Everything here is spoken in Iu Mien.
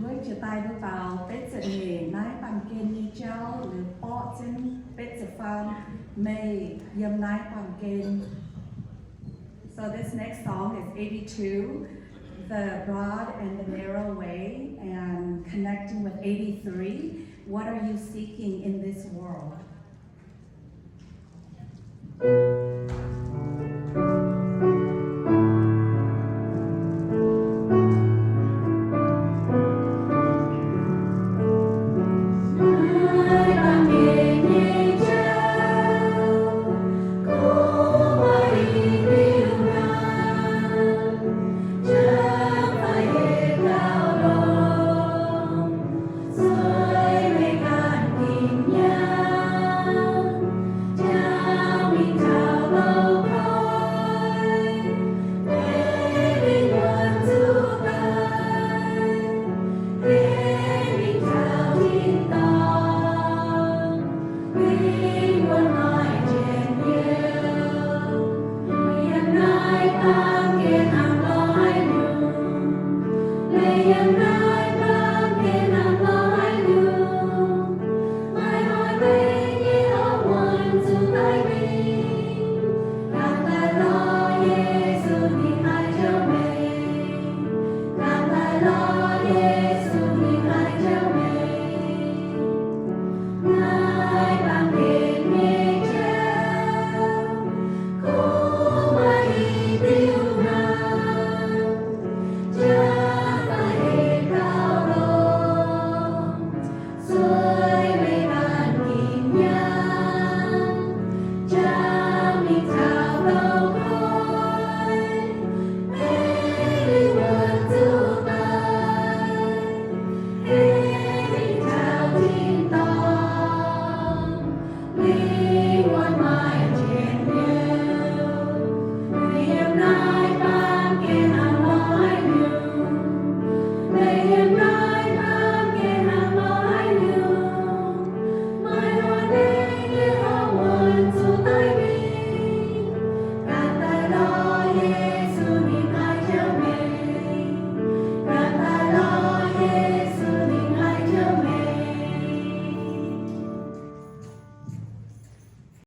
Jiex daaih mbuo baaux betv ziepc nyeic naaiv baamh gen nyei jauv liuz borqv jienv betv ziepc faam meih yiem naaiv baamh gen. So this next song is eighty-two, The Broad and the Narrow Way, and connecting with eighty-three, What Are You Seeking in This World?